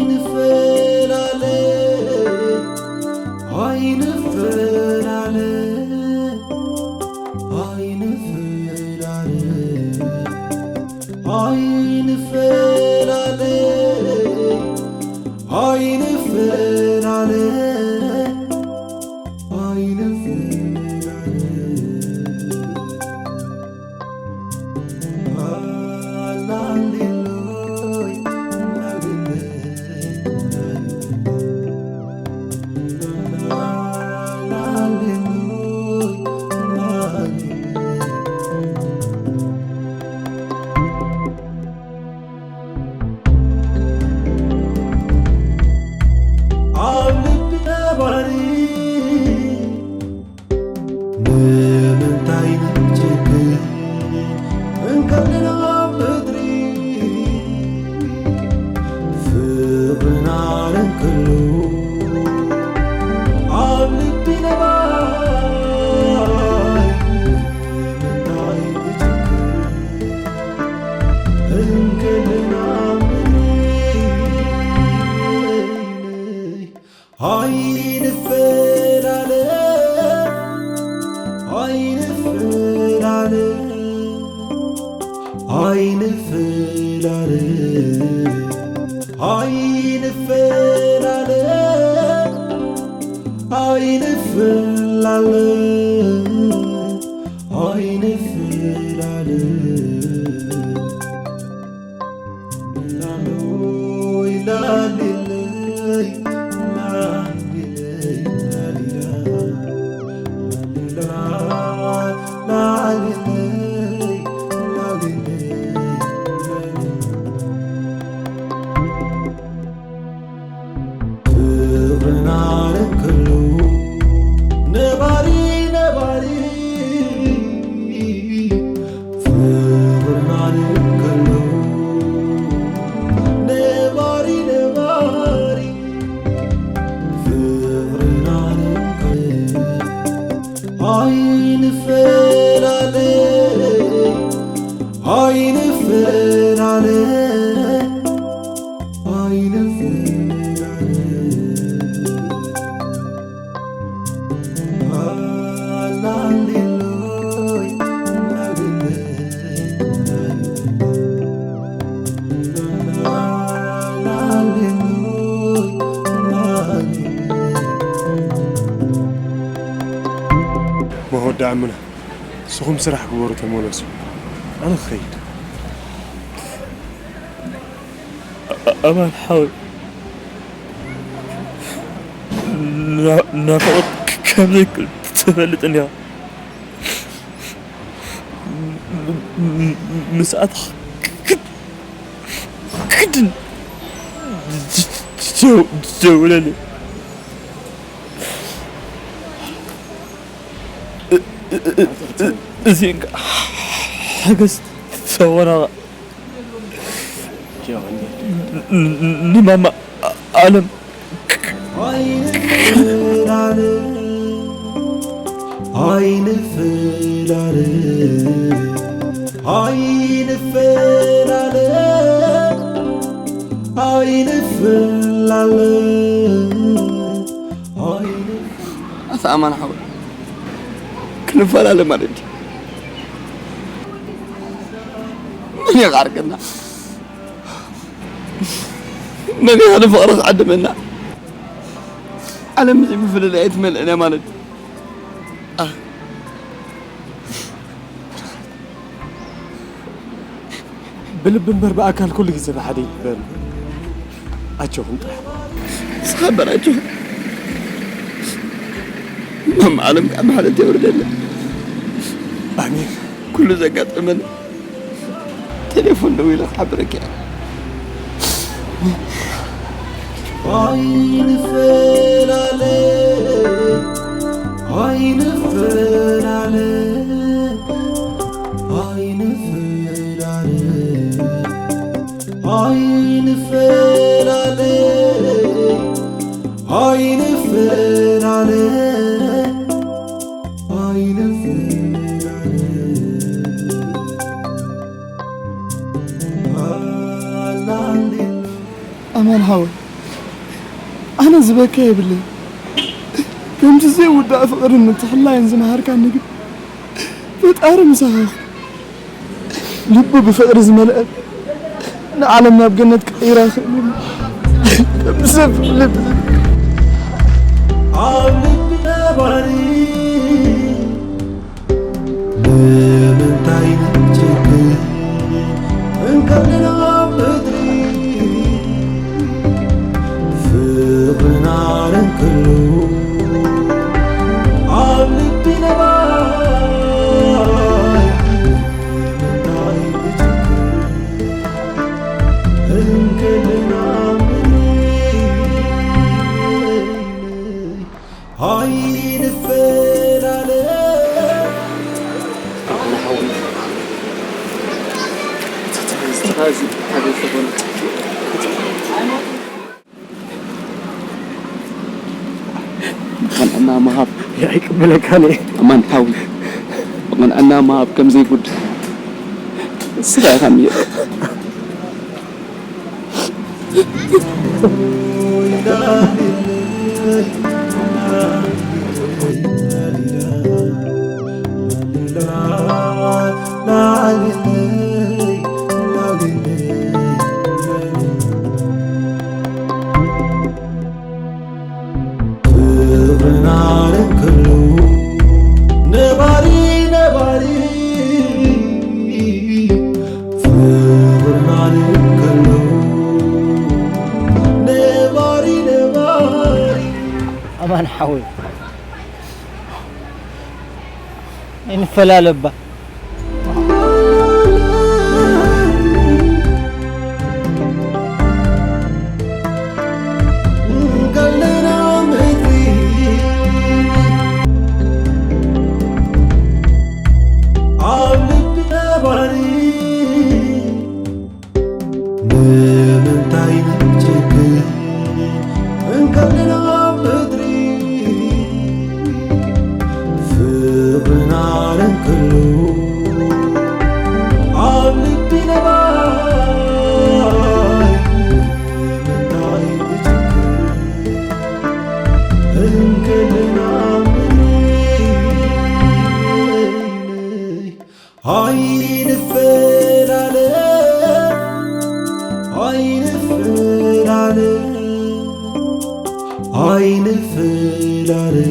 ኣይንፈላለ፣ ኣይንፈላለ፣ ኣይንፈላለ፣ ኣይንፈላለ፣ ኣይንፈላለ፣ ኣይንፈላለ። ኣብ ልቢ ነባሪ ንምንታይ ንጭክን እንከለና ኣብ ምድሪ ፍቕርና እንከሎ ኣብ ልቢ ነባሪ ንምንታይ ንጭክን እንከለና ኣብ ምድሪ ኣይንፈላለ፣ ኣይንፈላለ፣ ኣይንፈላለ፣ ኣይንፈላለ፣ ኣይንፈላለ፣ ኣይንፈላለ። ፍቕርና እንከሎ ነባሪ፣ ነባሪ፣ ፍቕርና እንከሎ ነባሪ፣ ነባሪ፣ ፍቕርና እንከሎ ኣይንፈላለ፣ ኣይንፈላለ፣ ኣይንፈላለ። መወዳእምና ንስኹም ስራሕ ግበሩ፣ ተመለሱ። ኣነ ክኸይድ። ኣማን ሓወይ፣ ናፍቖት ከም ዘይክእል ትፈልጥ እንዲኻ። ምስ ኣተኻ ክድን ደውለለይ። እዚ ሓገዝ ተወናቓ ንማማ ኣለም ኣይንፍላለ፣ ኣይንፍላለ፣ ኣይንፍላለ፣ ኣይንፍላለ፣ ኣይንፍ- ኣታ ኣማን ሓወይ፣ ክንፈላለ ማለት ድዩ? መን የቓርቀና? መን እዩ ንፍቕሪ ክዕድመና? ዓለም እዚ ምፍልላይ ኣይትመልእን እያ ማለት ድዩ? ኣህ። ብልቢ እምበር ብኣካል ኩሉ ግዜ ብሓደ ይግበር። ኣጆኹም ጥራሕ። ንስኻ እምበር ኣጆኻ። ማማ ዓለም ከዓ ምሕረት የውርደልና። ኣሜን። ኩሉ ዘጋጠመና ቴሌፎን ደዊለ ክሓብረኪ እየ። ኣይንፈላለ፣ ኣይንፈላለ፣ ኣይንፈላለ፣ ኣይንፈላለ፣ ኣይንፈላለ፣ ኣይንፈላለ። ማን ሓወይ፣ ኣነ ዝበካ የብለይ። ከምዚ ዘይውዳእ ፍቕርን ምትሕልላይን ዝመሃርካኒ ግን ፈጣሪ ምሳኻ ይኹን። ልቡ ብፍቕሪ ዝመልአ ንዓለም ናብ ገነት ክቕይራ ይኽእል እዩ። ሰብ ልብ ኣብ ልቢ ነባሪ ንምንታይ ንቸገር እንከለና ኣብ ምድሪ ፍቕርና ለንክሉ ኣብ ልቢ ነባሪ ንምንታይ ንቸገር እንከለና ኣብ ምድሪ ኣይንፈላለ። ቅንዕና ምሃብ ኣይቅበለካን እየ። ኣማን ሓዊ፣ ብቕንዕና ምሃብ ከም ዘይጉድ ንስኻ ኢኻ ምየጥ። ፍቕርና ለንክሉ ነባሪ ነባሪ ፍቕርና ለንክሉ ነባሪ ነባሪ ኣማን ሓወይ ኣይንፈላለ እባ። ንምንታይ ንቸገር እንከለና ኣብ ምድሪ ፍቕርና ለንክሉ ኣብ ልቢ ነባሪ ንምንታይ ንቸገር እንከለና ኣብ ምድሪ ኣይንፈላለ ኣይንፈላለ ኣይንፈላለ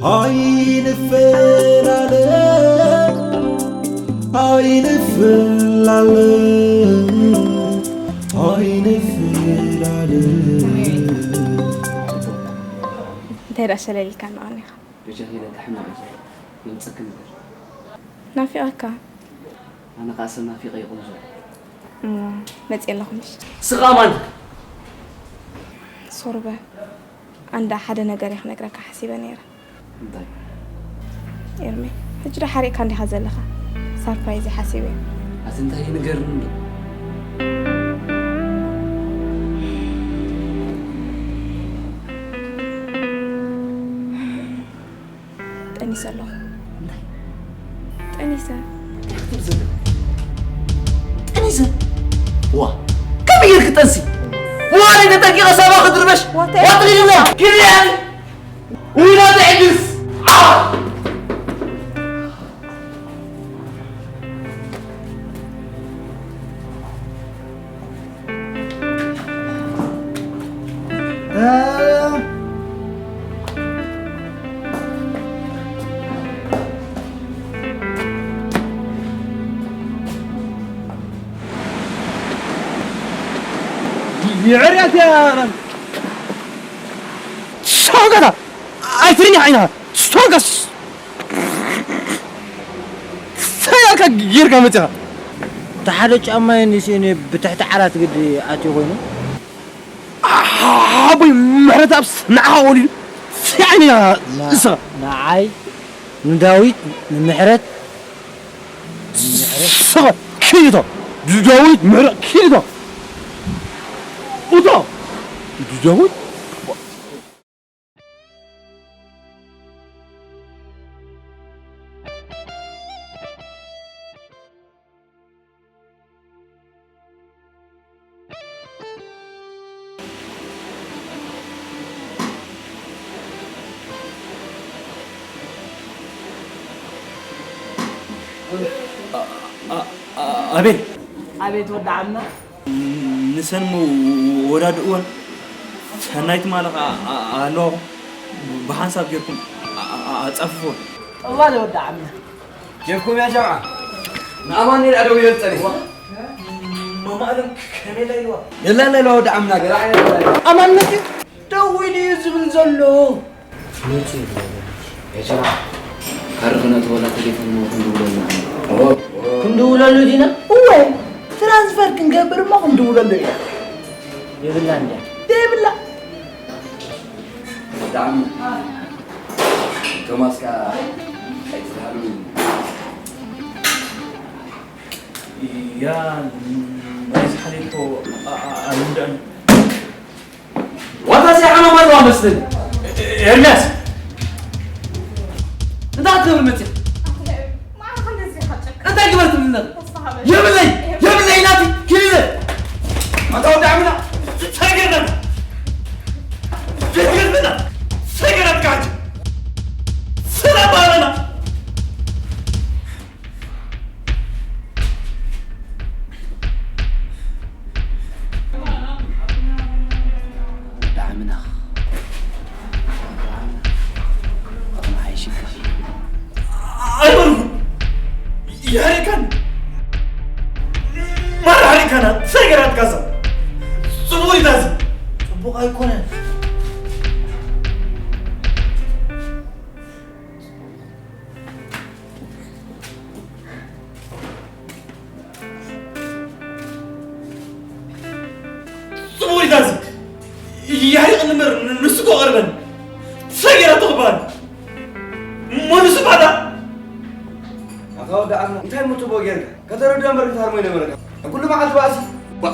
ኣይንፈላለ ኣይንፈላለ ኣይንፈላለ። እንታይ ደኣ ሸለል ኢልካ እናቐኒኻ? በጃኺ ኢለ ሕማቕ እየ። ይምጸኪ ነገር። ናፊቐካ። ኣነ ኸኣ ሰብ ናፊቐ እየ ቆንጆ። እሞ፣ መጺኤ ኣለኹ ምሽ? ስኻ ማን? ሶርበ፣ ኣንዳ ሓደ ነገር እየ ክነግረካ ሓሲበ ነይረ። እንታይ? ኤርሚ፣ ሕጂ ዶ ሓሪቕካ እንዲኻ ዘለኻ? ሳርፕራይዝ እየ ሓሲበ። ኣቲ እንታይ ንገርኒ እንዶ? ጠኒሰ ኣለኹ። እንታይ? ጠኒሰ። እንታይ ክትብል ዘለኻ? ጠኒሰ? ዋ፣ ከመይ ጌርኪ ጠንሲ? መዋሊ ተጠንቂቐ ሳባ ክድርበሽ? ዋተ- ዋጥሪ ኢለ። ኪድያኒ። ውይ፣ ናተይ ሕጅስ። ዓ! ይዕርያት እያ። ሰው ገታ ኣይትርኛ ዓይንኻ። ስቶንከስ ሰያልካ ጌርካ መጺኻ። እቲ ሓደ ጫማይ ንስእኒ ብትሕቲ ዓራት ግዲ ኣትዩ ኮይኑ። ሓቦይ ምሕረት ኣብስ ንዓኻ ወሊዱ። ሰያይኒ ና-፣ ንስኻ። ንዓይ፣ ንዳዊት፣ ንምሕረት፣ ንምሕረት። ንስኻ ኪድ እቶ። ንዳዊት ምሕረት ኪድ እቶ። እቶ። ንዳዊት ኣቤት። ኣቤት ወዲ ዓምና። ንሰን ወዳድእወን ሰናይት ማለኻ ኣለኹ። ብሓንሳብ ጌርኩም ኣጻፍፍወን። እዋ ለወዲ ዓምና። ኬፍኩም ያ ጀምዓ። ንኣማኑኤል ኣደው ይበልጸኒ። መማእለም ከመይ ኢላ ኢልዋ? የላ ኢላ ኢልዋ ወዲ ዓምና ገለ ዓይነት ኢላ ኢልዋ። ኣማን መጺኡ ደዊሉ እዩ ዝብል ዘሎ። መጺኡ ይብለኒ። ያ ጀምዓ። ካርድ ክነእትወላ ቴሌፎን ሞ ክንድውለሉ። ኦ፣ ኦ። ክንድውለሉ ዲና? እወ። ትራንስፈር ክንገብር እሞ ክንድውለሉ ኢና። የብላ እንድያ። የብላ። ብጣዕሚ ቶማስ ከኣ ኣይትድሃሉ። ያ ናይ ዝሓለፎ ኣይንዳእን። ዋታ ሲ ሓማም ኣለዋ መስለኒ። ኤርምያስ እንታይ ክትገብር መጽእ? እንታይ ግበር ትብልና? የብለይ የብለይ ናቲ ኪልለ ኣታ ወዲ ዓምና ሰገርና ሰገርና ሰገራት ካጅ ሰላም ባለና ብጣዕሚ ናኽ። ብጣዕሚ ናኽ። ኣይሽካ። ኣይበልኩ። ያሪካን ማራሪካና ሰገራት ካሳ ጽቡቅ ይታዝ ጽቡቅ ኣይኮነን። ጽቡቅ ኢልካ እዚ ያሪቕ ንበር ንሱ እኮ ቀርበን ሰገራ ትቕባል እሞ ንሱ ባዳ ኣታ ወዲ ዓድና እንታይ ምትቦ ጌርካ ከተረድኦ እምበር ክትሃርሞ ይነበረካ ኩሉ መዓልቲ ባእሲ ባ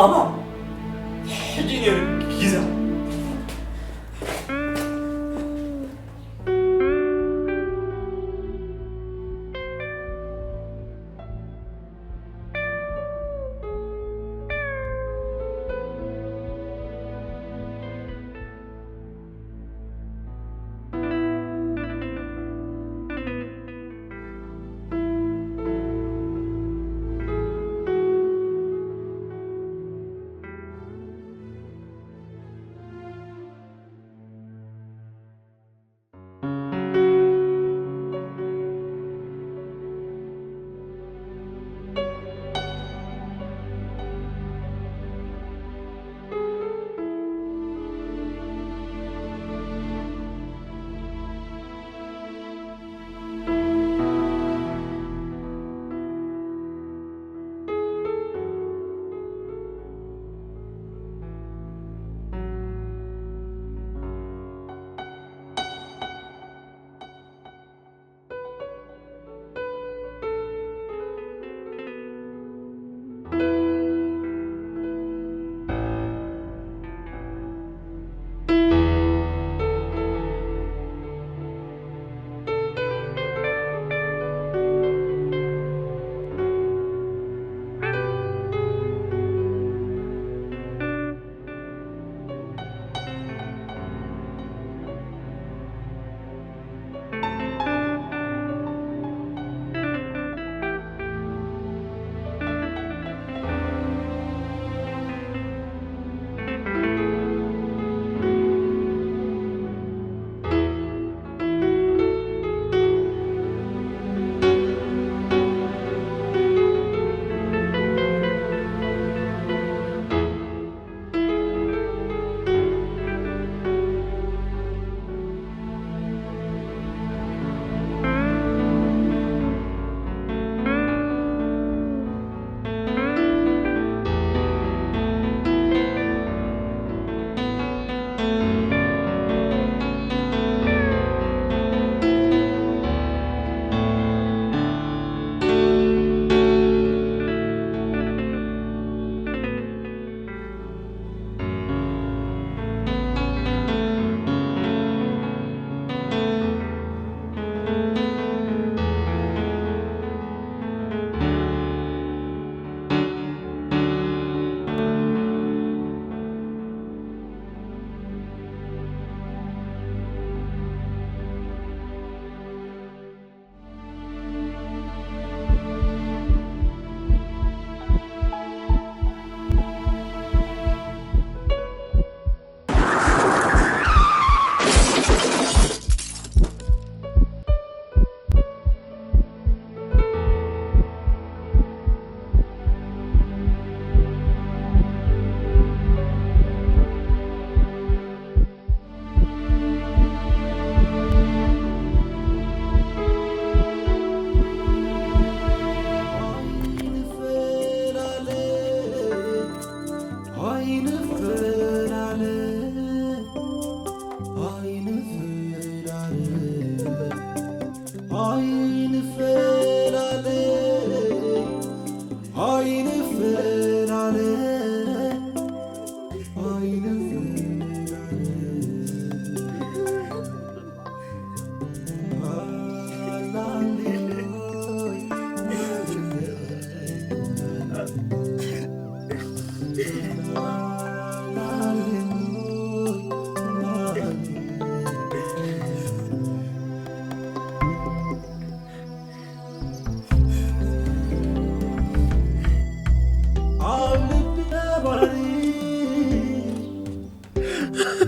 ኣማ ሕጂ ነይሩ ግዛ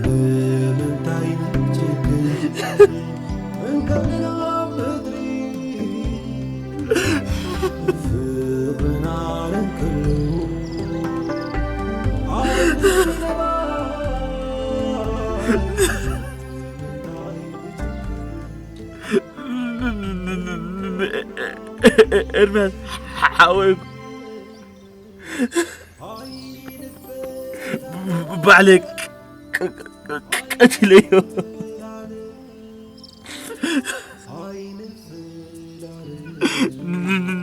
ንምንታይ ንጭክን እንከለና ምድሪ ፍቕርና ንክሉ ኤርምያስ ሓወይ ባዕለይ ቀቲለዮ።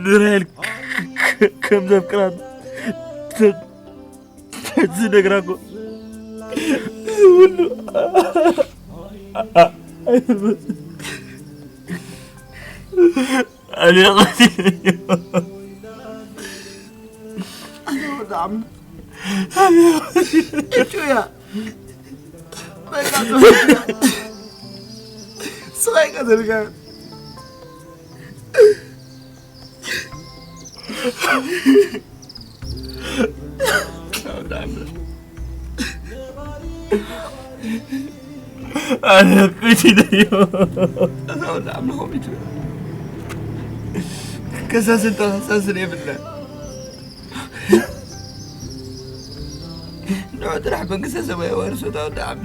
ንራሄል ከም ዘፍቅራ ዝነግራ እኮ እዚ ሁሉ ኣነ ቀቲለዮ። ኣነ ክእቲ ደዮ። ከሳስን ተኸሳስን የብልና። ንዑ ጥራሕ መንግስተ ሰማይ የዋርሶ። ታወዲ ዓሚ።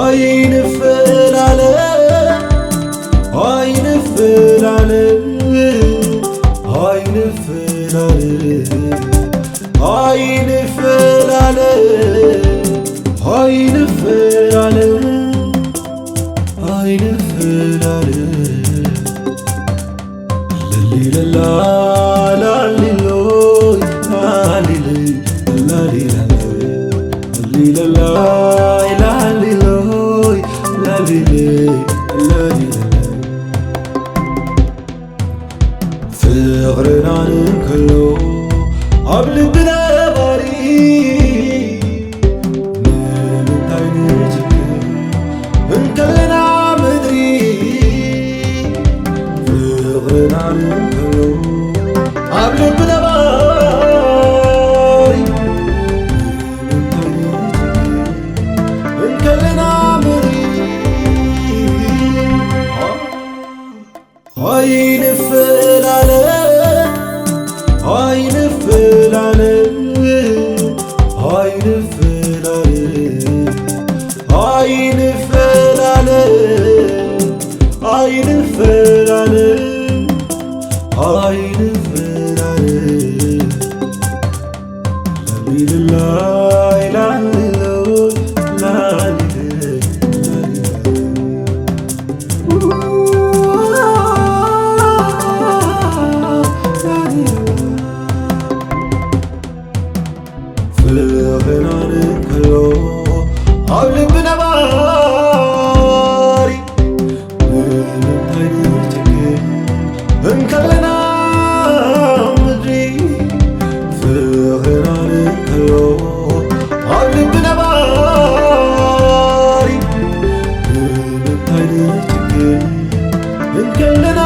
ኣይንፈላለ ኣይንፈላለ ኣይንፈላለ ኣይንፈላለ ኣይንፈላለ ኣይንፈላለ ፍቕርና እንከሎ ኣብ ልብና ነባሪ ኣይንፈላለ፣ ኣይንፈላለ፣ ኣይንፈላለ፣ ኣይንፈላለ። ላሊለላይ፣ ላሊለላይ፣ ላሊለላይ። ፍቕርና እንከሎ ኣብ ልቢ ነባሪ፣ ንምንታይ ንጭክን እንከለና ምድሪ? ፍቕርና እንከሎ ኣብ ልቢ ነባሪ፣ ንምንታይ ንጭክን እንከለና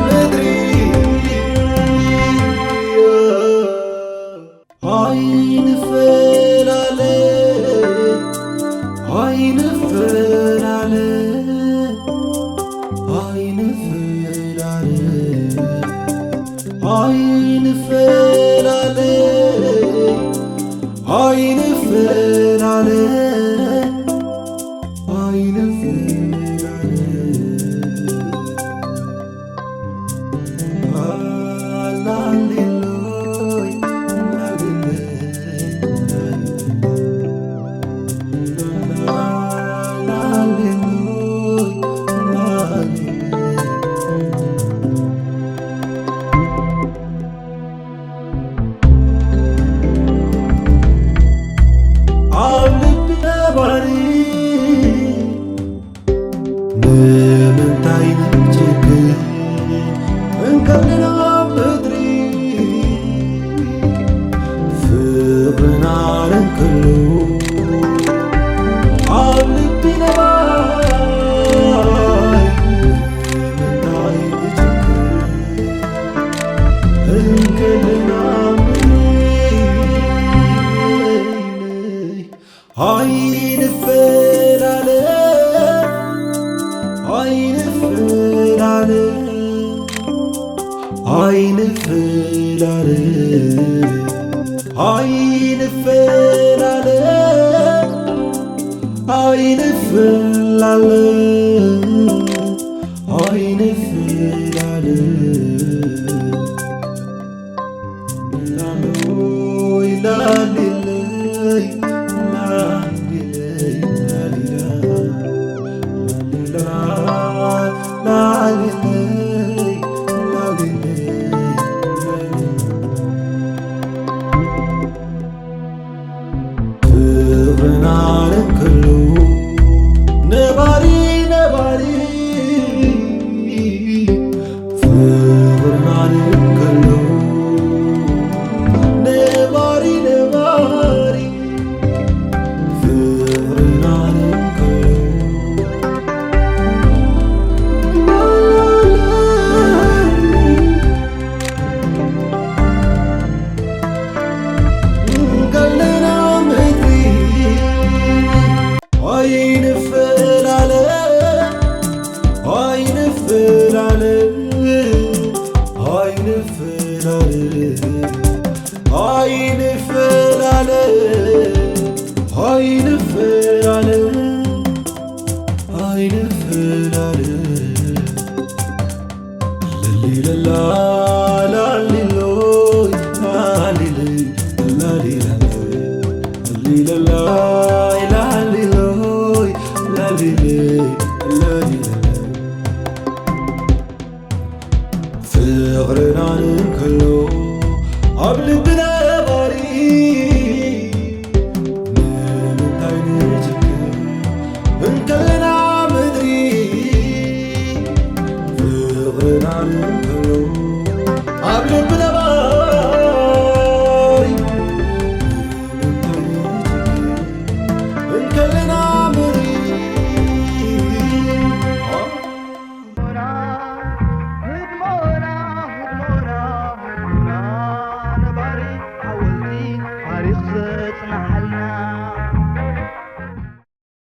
ምድሪ? ኣይንፈላለ፣ ኣይንፈላለ፣ ኣይንፈላለ፣ ኣይንፈላለ፣ ኣይንፈላለ፣ ኣይንፈላለ። ኣብ ልቢ ነባሪ ንምንታይ ንጭክን እንከለና ምድሪ? ፍቕርና እንከሎ ኣብ ልቢ ነባሪ ንምንታይ ንጭክን እንከለና ምድሪ? ኣይንፈላለ፣ ኣይንፈላለ፣ ኣይንፈላለ፣ ኣይንፈላለ፣ ኣይንፈላለ፣ ኣይንፈላለ። ፍቕርና እንከሎ ነባሪ ነባሪ፣ ፍቕርና እንከሎ ነባሪ ነባሪ፣ ፍቕርና እንከሎ እንከለና ምድሪ። ኣይንፈላለ፣ ኣይንፈላለ፣ ኣይንፈላለ፣ ኣይንፈላለ፣ ኣይንፈላለ፣ ኣይንፈላለ። ፍቕርና እንከሎ ኣብ ልቢ ነባሪ፣ ንምንታይ ንጭክን እንከለና ምድሪ? ፍቕርና እንከሎ ኣብ ልቢ ነባሪ፣ ንምንታይ ንጭክን እንከለና ምድሪ?